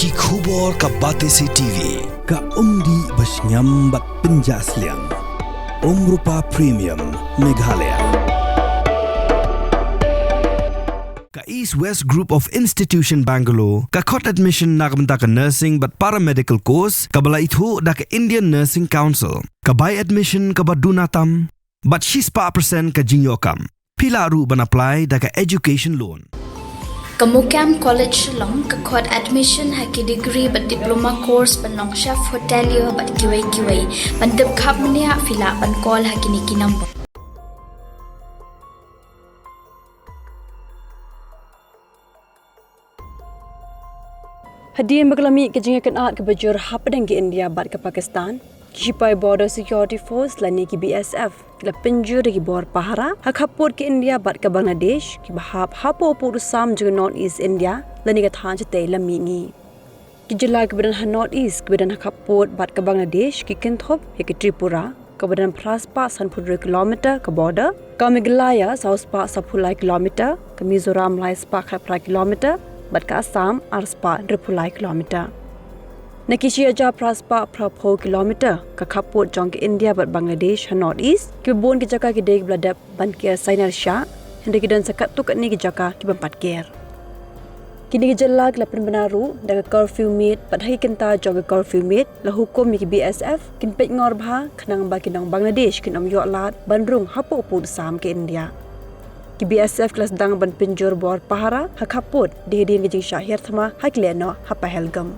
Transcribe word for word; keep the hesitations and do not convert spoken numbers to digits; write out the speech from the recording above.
Ki khubor ka Batesi T V, ka umdih ba shngiam bad pynjah sliang. Umrupa Premium, Meghalaya. Ka East West Group of Institution Bangalore, ka khot admission na ka bynta ka nursing bad paramedical course, kaba la ithuh da ka Indian Nursing Council, ka bai admission kaba duna tam, bad shispah percent ka jingïoh kam. Phi lah ruh ban apply da ka education loan. Ka Mukam College Shillong ka khot admission ha ki degree bad diploma course ban long chef hotelier bad kiwei kiwei. Ban tip khapmniah phi lah ban call ha kine ki number. Hadien ba ka la mih ka jingïakynad kaba jur hapdeng ka India bad ka Pakistan, ki shipai Border Security Force lane ki B S F ki la pynjur da ki bor pahara ha khappud ka India bad ka Bangladesh, kiba hap hapoh u pud u sam jong ka North East India lane ka thaiñ shatei lam mihngi. Ki jylla kiba don ha North East kiba don ha khappud bad ka Bangladesh ki kynthup ïa ka Tripura, kaba don phra spah sanphew hynriew kilometer ka border, ka Meghalaya saw spah sawphew lai kilometer, ka Mizoram lai spah khatphra kilometer, bad ka Assam ar spah hynriewphew lai kilometer. Na ki shi hajar phra spah phraphew kilometer ka khappud jong ka India bad Bangladesh ha North East, kiba bun ki jaka ki dei kiba la dep ban ker sainar shah, hynrei ki don sa katto katne ki jaka ki bym pat ker. Kine ki jylla ki la pynbna ruh da ka curfew miet, bad ha ki kynta jong ka curfew miet la hukum ïa ki B S F kin peit ngor bha khnang ba ki nong Bangladesh kin ym ïoh lad ban rung hapoh u pud u sam ka India. Ki B S F ki la sdang ban pynjur bor pahara ha khappud dei hadien ka jingshah hiar thma ha ki lehnoh ha Pahalgam.